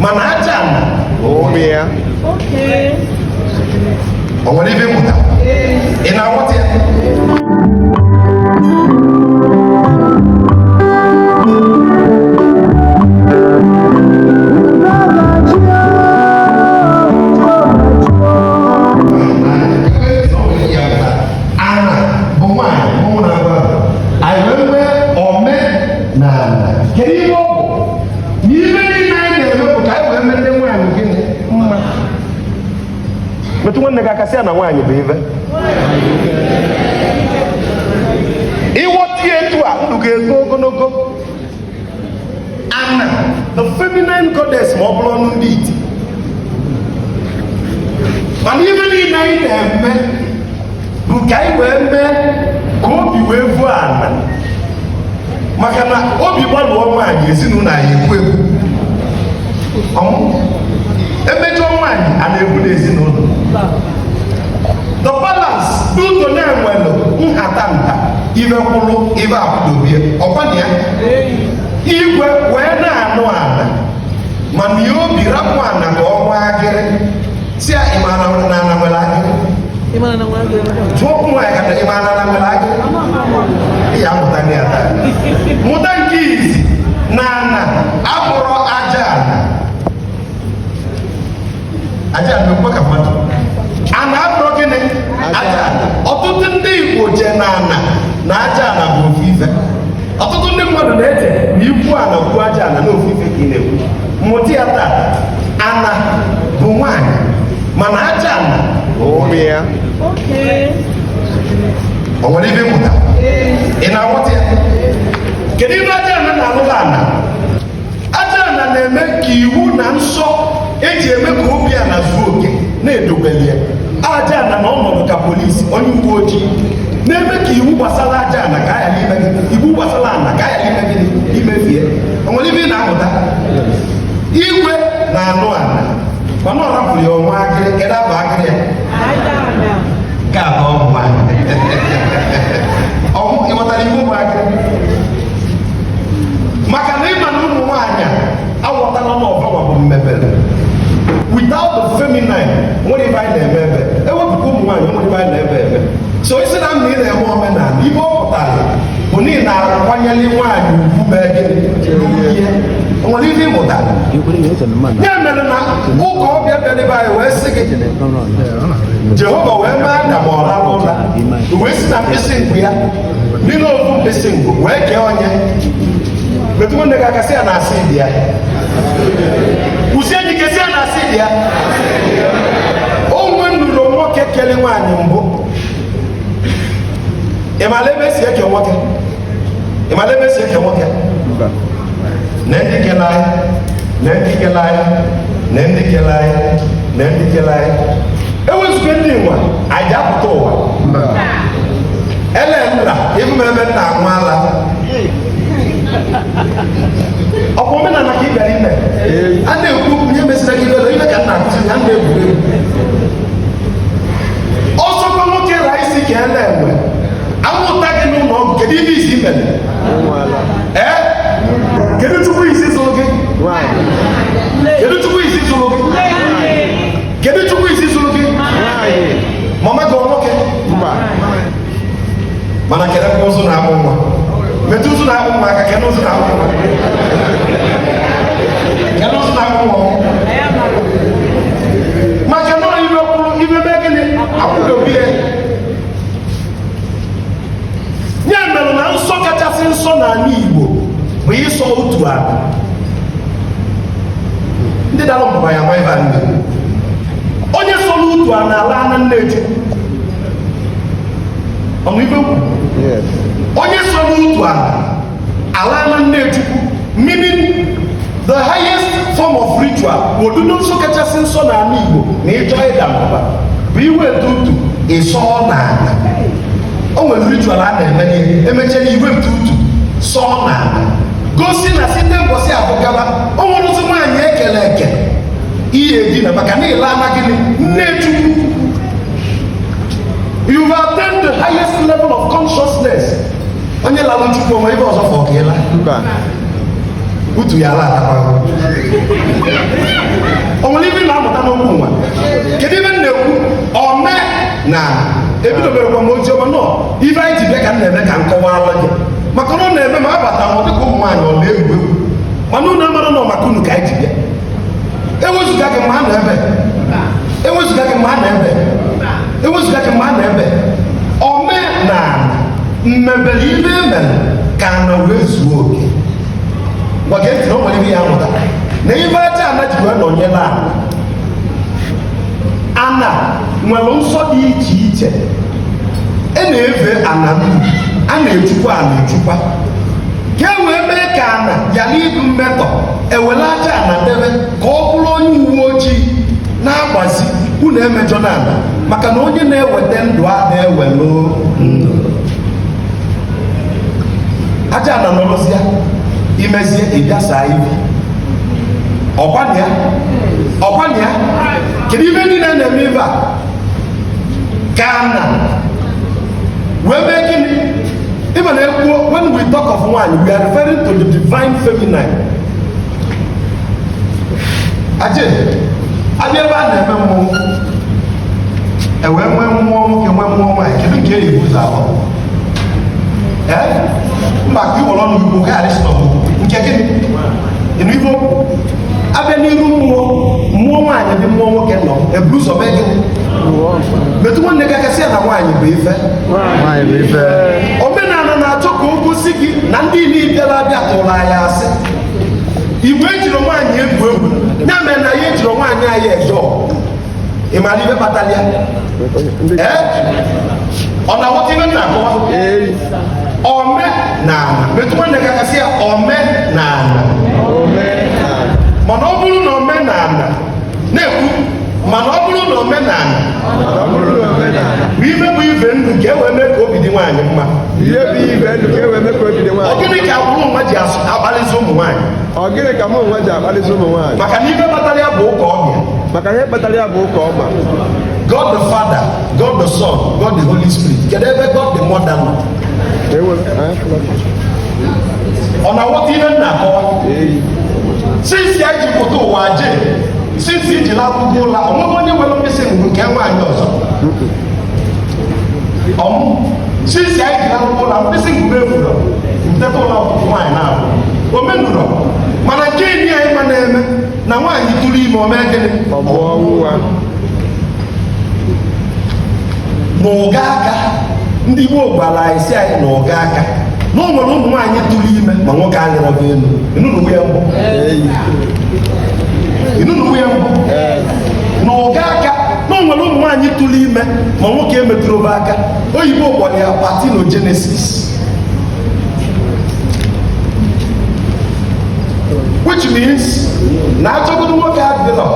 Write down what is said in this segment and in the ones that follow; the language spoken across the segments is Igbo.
Mana aja ana Ụmụ ya. O nwere ibe ịmụta ị na-aghọta ya? Ana bụ nwaanyị mụ na agwa anyị wee nwee ome na ana. Kedu ihe ọ bụ na ibe niile anyị na-eme bụ ka anyị wee mete nwaanyị gịnị mma? Metụ nwanne gị aka, sị ya na nwaanyị bụ ibe. Ịghọta ya etu a, ndụ ga-eto ogologo. Ana, the feminine goddess, ma ọ bụrụ ọnụ ndị iti. Mana ibe niile anyị na-eme bụ ka anyị wee mee ka obi wee vuo ana, maka na obi gbalụọ nwaanyị, ezinụlọ anyị ekwu ekwu ọmụ emejọ nwaanyị a na-ebu n'ezinụlọ. The balance n'ụzọ na-enwelụ nhata nha, ibe kwụrụ ibe akwụdobie ọkwana ya. Igwe wee na-anụ ana, mana ya obi rapụ ana ka ọ nwee akịrị. Si ya, ị maara na ana nwere akịrị? Jụọ ụmụ nwaanyị ka ị maara na ana nwere akịrị. Ị ya amụta ndị ya taa. Mụta nke izi na ana abụrọ aja ana. Aja ana ekwe ka mmadụ. Ana abụrọ gịnị? Aja ana. Ọtụtụ ndị Igbo je na ana na aja ana bụ ofu ife. Ọtụtụ ndị mmadụ na-eche na ikwu ana kwuo aja ana na ofu ife ka ị na-ekwu. Mụta ya taa, ana bụ nwaanyị, mana aja ana Ụmụ ya. O nwere ibe ịmụta ị na-aghọta ya? Kedu ibe aja ana na-alụla ana? Aja ana na-eme ka iwu na nsọ eji eme ka obi ana zuo oke na-edobeli ya. Aja ana na ọnọdụ ka polisi, onye uwe ojii na-eme ka iwu gbasara aja ana ka a ghara ime gị, iwu gbasara ana ka a ghara ime gịnị? Imefie. O nwere ibe ị na-amụta? Igwe na-anụ ana, mana ọ rapụrụ ya ọnwa akịrị. Kedu abụ akịrị ya? Nke a bụ ọgwụ nwaanyị ọgwụ. Ịghọtara iwu bụ akịrị? Maka na ịma na ụmụ nwaanyị aghọtala na ọbụla bụ mmebere. Without the feminine, nwere ibe anyị na-eme ebe ewepụta ụmụ nwaanyị, nwere ibe anyị na-ebe eme. So isi na mma ị na-eme omenala, ibe ọ pụtara bụ na ị na-akwanyere nwaanyị ugwu. Mee gịnị? Ihe nwere ibe ịmụta ya mere na ụka ọbịa bịara ebe anyị wee sị gị, Jehova wee mee Adam, ọ rahụ ụra, wee si na mkpịsị ngụ ya, n'ime ofu mkpịsị ngụ, wee kee onye. Metụ nwanne gị aka, sị ya na asị dị ya. Kwụsie ike, sị ya na asị dị ya. O nwe nụrụ nwoke kele nwaanyị mbụ. Ị maara ebe esi eke nwoke? Ị maara ebe esi eke nwoke? Na ndị kele anyị, na ndị kele anyị, na ndị kele anyị, na ndị kele anyị. Ewezụga ndị nwa anyị ji apụta ụwa. Ele nna ịbụ m ebe nna anwụ ala. Ọkwa omenala ka ị bịara ime. A na-ekwu okwu ihe mesịrị gị ibele ibe ka nna akụzi ya na-egwu egwu. Ọsọkwa nwoke ra isi ka ele enwe anwụnta gị n'ụlọ ọgwụ. Kedu ibe isi mere? Ee, kedu chukwu isi zụrụ gị? Kedu chukwu isi zụrụ gị? Kedu chukwu isi zụrụ gị? Mama gị ọ nwoke? Mana kedu ebe ụzụ na-amụ nwa? Metụ ụzụ na-amụ nwa aka. Kedu ụzụ na-amụ nwa? Kedu ụzụ na-amụ nwa? Maka na ibe kwuru ibe mee gịnị? Akwụdobe ya. Ya mere na nsọ kachasị nsọ n'ala Igbo bụ ịsọ otu ala. Ndị dara mbụba ya ma ibe nne onye sọ n'otu ala ala na nne Chukwu ọmụ ibe kwu. Onye so n'otu ala ala na nne Chukwu, meaning the highest form of ritual, odudo nsọ kachasị nsọ n'ala Igbo na ịchọ ịda mbụba bụ iweta utu ịsọ n'ala. O nwere ritual a na-eme n'ihe emechara iwepụta utu sọọ n'ala, gosi na site mbọsị abụgaba o nwere otu nwaanyị ekele eke ihe edina, maka na ịla ama gịnị? Nne Chukwu. You've attained the highest level of consciousness. Onye lalụ Chukwu onwe ibe ọzọ fọ ka ịla. Mba. Utu ya ala atakwa. O nwere ife ị na-amụta n'okwu nwa? Kedu ife m na-ekwu? Ome na ebidoberekwa m ozi ọma nọ. Ife anyị ji bịa ka m na-eme ka m kọwara gị, maka na ọ na-eme ma abata m, ọ dịka ụmụ nwaanyị ọ na-egwu egwu, mana unu amara nọ maka unu ka anyị ji bịa. Ewezụga gị ma a nọ ebe, ewezụga gị ma a nọ ebe, ewezụga gị ma a nọ ebe. Ome na mmebere ibe emere ka ana wee zuo oke. Gwa gee ntị na o nwere ihe ya amụta na ife aja ana ji wee nọnyere ana. Ana nwere nsọ dị iche iche e na-efe ana nnu, a na-echukwa ana echukwa ka e wee mee ka ana yara ịbụ mmetọ. Ewere aja ana debe ka ọ bụrụ onye uwe ojii na-agbazi unu emejọ na ana, maka na onye na-eweta ndụ a na-ewelu ndụ. Aja ana nọrọzịa, imezie ịbịa saa ibi ọkwana ya, ọkwana ya. Kedu ibe niile a na-eme ibe a ka ana wee mee gịnị? Ịma na ekwuo, when we talk of nwaanyị, we are referring to the divine feminine. Aje abịa ebe a na-eme mmọnwụ, ewee nwee mmụọ nwoke, nwee mmụọ nwaanyị. Kedu nke eyi ụzọ abụọ? Ee, mba, ka iwere ọnụ igbo ghara isi n'ọgwụgwụ nke gịnị ịnụ ife okwu. Abịa n'iru mmụọ, mmụọ nwaanyị dị, mmụọ nwoke nọ, eburu ụzọ mee gịnị? Metụ nwanne gị aka, sị ya na nwaanyị bụ ife. Nwaanyị bụ ife. Omenala na-achọ ka o gosi gị na ndị niile bịara abịa tụrụ anyị asị. Igbo ejiri nwaanyị egwu egwu, ya mere na ya ejiri nwaanyị anyị eje ọgụ. Ị maara ife kpatara ya? Ee, ọ na-aghọta ife m na-akọwa? Ee. Ome na ana, metụ nwanne gị aka, sị ya ome na ana. Omenala. Mana ọ bụrụ na omenala na-ekwu, mana ọ bụrụ na omenala Ọ bụrụ na omenala bụ ife bụ ife ndụ ka e wee mee ka obi dị nwaanyị mma. Ihe bụ ibe ndụ ka e wee mee ka obi dị Ọ nwaanyị. gịnị ka agbụrụ nwa ji akpalịzi ụmụ nwaanyị? Ọ gịnị ka mụ onwe ji akpalịzi ụmụ nwaanyị? Maka na ife kpatara ya bụ ụka ọbịa. Maka ihe kpatara ya bụ ụka ọma. God the Father, God the Son, God the Holy Spirit. Kedu ebe God the Mother nọ? Ewe anyị. Ọ na-aghọta ihe m na-akọwa? Eyi. Since ya ji pụta ụwa je, since iji akwụkwọ ụla, onweghị onye nwere mkpịsị ngụ nke nwaanyị ọzọ. Ọmụ since anyị ji akwụkwọ ụla, mkpịsị ngụ efuro nteta ụlọ ọtụtụ nwaanyị na-abụ omenụrọ. Mana nke enyi anyị ma na-eme na nwaanyị tụrụ ime, o mee gịnị? Ọ mụọ nwa. N'ụga aka ndị gboo gwara anyị si anyị na ụga aka na o nwere ụmụ nwaanyị tụrụ ime ma nwoke alịrọba elu. Ịnụnụ ya mbụ? Eyi. Ịnụnụ ya mbụ? Ee. Na ụga aka na o nwere ụmụ nwaanyị tụrụ ime ma nwoke emetụrụ aka. Oyibo kpọrọ ya parthenogenesis, which means na achọgodo nwoke adịrọ,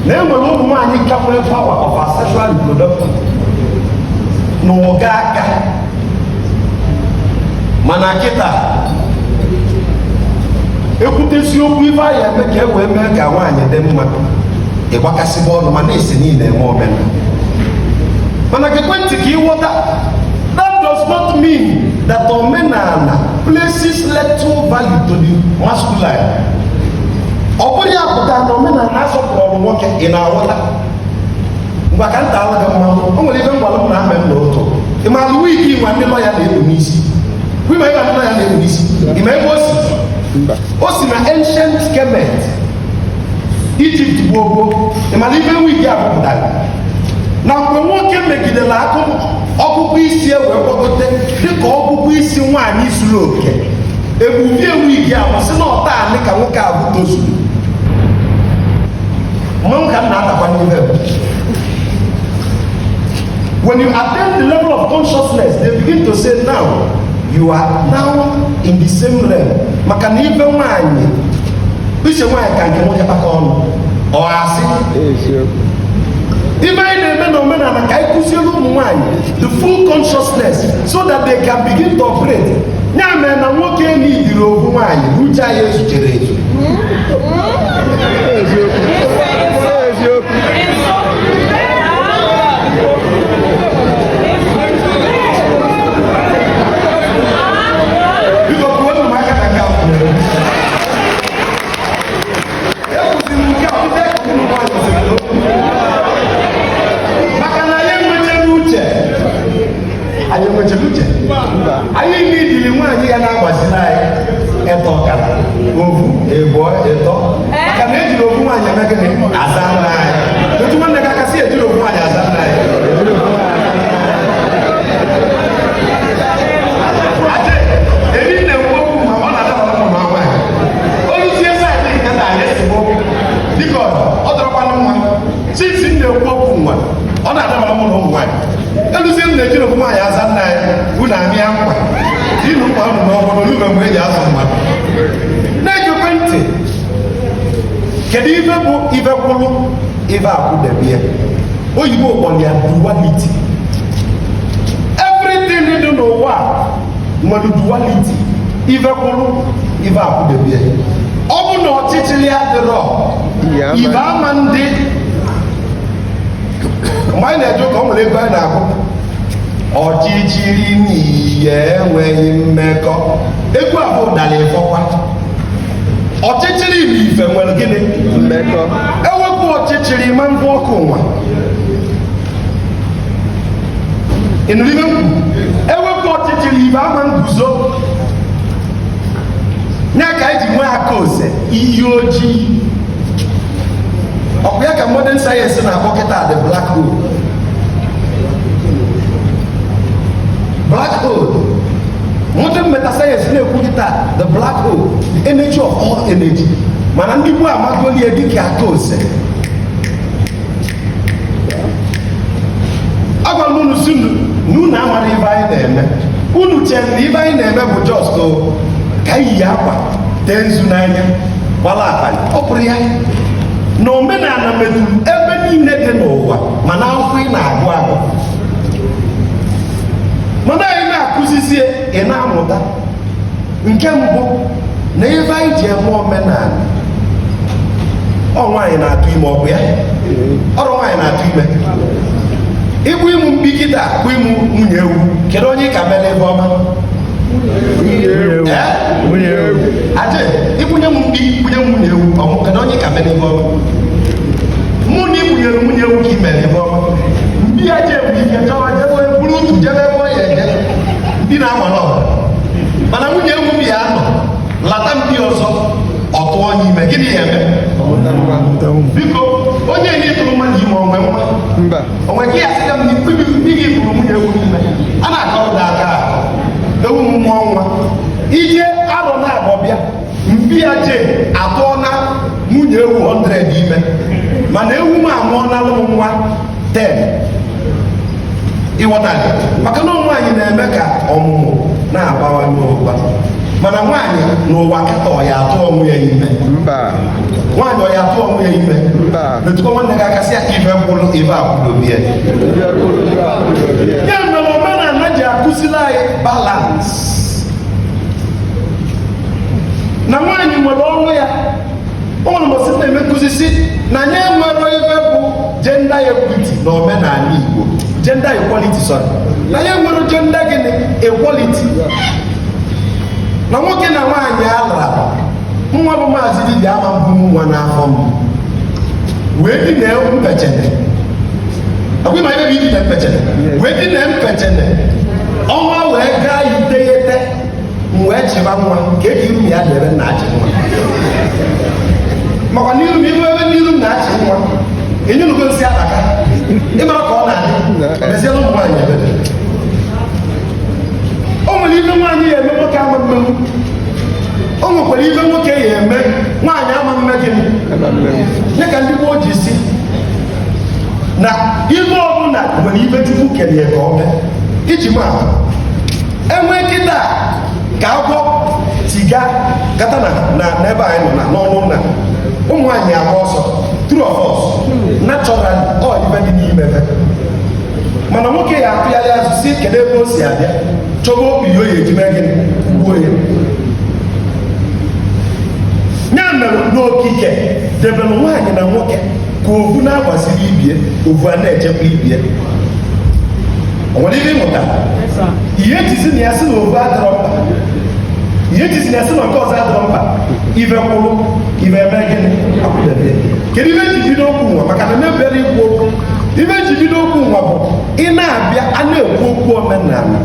na enwere ụmụ nwaanyị ka nwere power of asexual reproduction na ụga aka. Mana kịta ekwutesi okwu ife anyị eme ka e wee mee ka nwaanyị dị mma, ịgbakasịba ọnụ ma na-esi niile eme omenala. Mana ekwentị ka ịghọta, that does not mean that omenala places little value to the masculine. Ọ bụrụ ya pụtara na omenala asọpụrụ ọrụ nwoke. Ị na-aghọta? Ngwa, ka nta alụ gị mmanụ. O nwere ife ngwalụ m na ama m n'ụtụ. Ị maara wig nwa ndị lọya na-ekpu n'isi? Ị ma ebe ndị lọya na-ekpu n'isi? Ị ma ebe o si? Mba. O si na ancient Kemet, Egypt gboo gboo. Ị mara ife wig a pụtara? Na mgbe nwoke megidere akụ ọkpụkpụ isi e wee gbagote dịka ọkpụkpụ isi nwaanyị zuru oke, egbubie wig a, sị na ọta anị ka nwoke a bụ tozuru mmanwụ ka m na-atakwa n'ihe bụ. When you attain the level of consciousness, they begin to say now you are now in the same realm, maka na ibe nwaanyị uche nwaanyị ka nke nwoke kpakọ ọnụ. Ọ asị? Eziokwu. Ibe anyị na-eme na omenala ka anyị kụziere ụmụ nwaanyị the full consciousness so that they can begin to operate. Ya mere na nwoke n'idiri okwu nwaanyị, uche anyị ezuchere ezu. Eziokwu, eziokwu. Biko, kụọnụ m aka na nke a. Ovu, ịbụọ, ịtọ, maka na ejiri ofu nwaanyị eme gịnị? Aza nna anyị. Otu nwanne gị aka sị, ejiri ofu nwaanyị aza nna anyị. Aje, eri na-ekwu okwu ma ọ na-adabara ụmụ nwaanyị. Oluzie saịdị nke na anyị esemokwu dịka ọ dọrọkwanụ mma. Since m na-ekwu okwu nwa, ọ na-adabara mụ na ụmụ nwaanyị. Eluzie m na-ejiri ofu nwaanyị aza nna anyị, unu amịa mkpa inu mkpa unu n'ọgbọdọ olube mgbe eji azụ mmadụ na-ejekwe ntị. Kedu ife bụ ife kwụlụ ife akwụdebe ya? Oyibo kpọrọ ya duality. Everything dị n'ụwa nwere duality. Ife kwụlụ ife akwụdebe ya. Ọ bụ na ọchịchịrị adịrọ, ife ama ndị mgbe anyị na-eje ụka, o nwere ego anyị na-agụ, ọchịchịrị n'ihe enweghị mmekọ. Egwu a bụ dara ịfọkwa. Ọchịchịrị na ife nwere gịnị? Mmekọ. Ewepụ ọchịchịrị, ma mbụ ọkụ nwa. Ị nụrụ ife m kwuru? Ewepụ ọchịchịrị, ife ama nguzo ya ka anyị ji nwee aka ose iyi ojii. Ọkwa ya ka modern science na-akpọ kịta the black hole. Black hole, modern meta science na-ekwu kịta the black hole, the energy of all energy. Mana ndị gboo amagolie dịka aka ose. Agwara m unu si na unu amara ife anyị na-eme. Unu chere na ife anyị na-eme bụ just ka anyị yi akwa, tee nzu n'anya, gbala abalị. Ọ pụrụ ya na omenala metụrụ ebe niile dị n'ụwa, mana akwụkwọ ị na-agụ agụ, mana anyị na-akụzizie, ị na-amụta. Nke mbụ na ife anyị ji eme omenala, ọ nwaanyị na-atụ ime, ọ bụ ya ọrụ nwaanyị na-atụ ime. Ịbụ ịmụ mkpi kịta bụ ịmụ nwunye ewu, kedu onye ị ka mere ebe ọma? Nwunye ewu. Aje, ịbụnye m mkpi, bunye m nwunye ewu, ọ kedu onye ị ka mere ebe ọma? Mụ na ịbụnyere nwunye ewu ka ị mere ebe ọma. Mkpi ya je bụ ike chọwa jebe buru utu jebe ebe ọ ya eje, mkpi na-agbara ọbara. Mana nwunye ewu bi ya nọ lata mkpi ọzọ, ọ tụọ ya ime, gịnị ya eme? Biko, onye enyi tụrụ mmadụ ime, onwe nwa? Mba. Onwe ka ya sị m na mkpi gị tụrụ nwunye ewu n'ime a na-akọrọ gị aka ewu m mụọ nwa ije arọ na-abọ bịa, mkpi ya je atụọ na nwunye ewu 100 ime, mana ewu m amụọnalụ m nwa 10. Ịghọtara? Maka na nwaanyị na-eme ka ọmụmụ na-abawanye ụba. Mana nwaanyị n'ụwa kịta, ọ ya atụ onwe ya ime? Mba. Nwaanyị, ọ ya atụ onwe ya ime? Mba. Metụkwa nwanne gị aka sị ya, ife kwụrụ ife akwụdobi ya. Ya mere omenala ji akụziri anyị balance, na nwaanyị nwere ọrụ ya. O nwere mbọsị na-eme nkụzi si na anyị enwere ife bụ gender equity na omenala Igbo, gender equality, sorry, na anyị enwere gender gịnị? Equality, na nwoke na nwaanyị alara. Nwa bụ maazị dibịa ama mbụ nwa n'afọ m wee dina mpechene, ọkwa ma ebe bụ idina mpechene, wee dina mpechene ọnwa wee gaa iteghete, m wee chịba nwa ka eji iru m ya dị ebe m na-achị nwa, maka n'iru m iru ebe n'iru m na-achị nwa enyenugo nsị akpaka. Ịmara ka ọ na-adị meziela ụmụ nwaanyị ebe o nwere ife nwaanyị ya eme nwoke ama mmenwu, o nwekwara ife nwoke ya eme nwaanyị ama mme gịnị? Nye ka ndị gboo ji si na ife ọbụla nwere ife Chukwu kelee ka ọ mee. Iji maa, enwe kịta ka agwọ tiga gata na n'ebe anyị nọ na n'ọnụ na ụmụ nwaanyị agba ọsọ. True or false? Naturally, ọ ife dị n'ime ebe. Mana nwoke ya atụgharị azụ si kedu ebe o si abịa, chọba obi ya eji mee gịnị? Gbuo ya. Ya mere n'okike debere nwaanyị na nwoke ka ovu na-agbaziri ibie, ovu a na-echekwa ibie. O nwere ihe ịmụta ihe ejizi na ya sị na ovu adịrọ mkpa, ihe ejizi na ya sị na nke ọzọ adịrọ mkpa. Ife kwụrụ ife eme gịnị? Akwụdebe. Kedu ife eji bido okwu nwa? Maka na mebere ikwu okwu, ife eji bido okwu nwa bụ ị na-abịa a na-ekwu okwu omenala,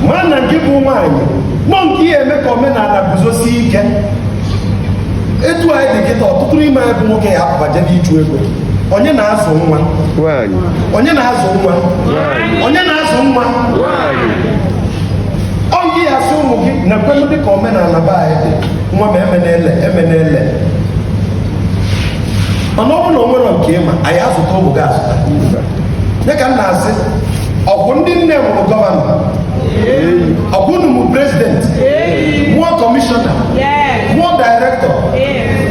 ma na nke bụ nwaanyị nọ nke ihe eme ka omenala guzosie ike. Etu anyị dị kịta, ọtụtụ n'ime anyị bụ nwoke ya apụba jebe ịchụ ego. Onye na-azụ nwa? Nwaanyị. Onye na-azụ nwa? Onye na-azụ nwa? Nwaanyị. Oyi ya asị ụmụ gị na ekwelu dịka omenala be anyị dị, nwa ma eme na-ele eme na-ele. Mana ọ bụrụ na o nwere nke ịma, anyị azụta ụmụ gị azụta. Ya ka m na-asị, ọkwụ ndị nne mụrụ governor, ọkwụ unu mụ president, mụọ commissioner, mụọ director,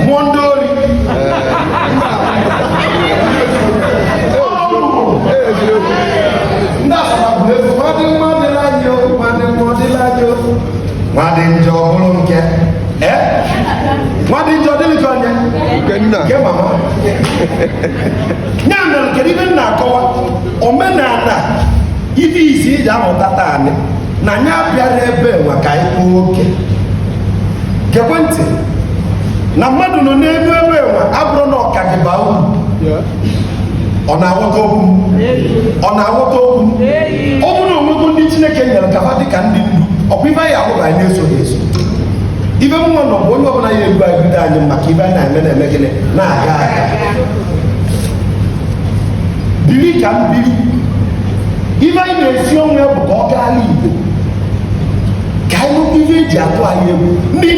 mụọ ndị ori. Ọ unu mụrụ. Ndị Asaba bụ efu nwa dị mma dịla anyị o, nwa dị mma dịla anyị o, nwa dị njọ bụrụ nke ee, nwa dị njọ dịrị ka onye Nke nna. Nke mama ya. Mere kedu ibe m na-akọwa? Omenala ife isi iji amụta taanị na anyị abịara ebe nwa ka anyị kpoo oke. Gekwe ntị na mmadụ nọ n'elu ebe nwa abụrụ na ọka gị baa uru. Ọ na-aghọta okwu m? Ọ na-aghọta okwu m? Ọ bụrụ na onwego ndị Chineke nyere ka ha dị ka ndị ndu, ọkwa ibe anyị ahụ anyị na-eso ha eso. Ibe nwa nọ bụ onye ọbụla ya ebu anyị bido anyị maka ibe anyị na-eme na-eme gịnị na-aga aga. Biri ka m biri. Ibe anyị na-esi ọnwụ ya bụ ka ọ gaala Igbo, ka anyị nwekwa ife eji atụ anyị egwu ndị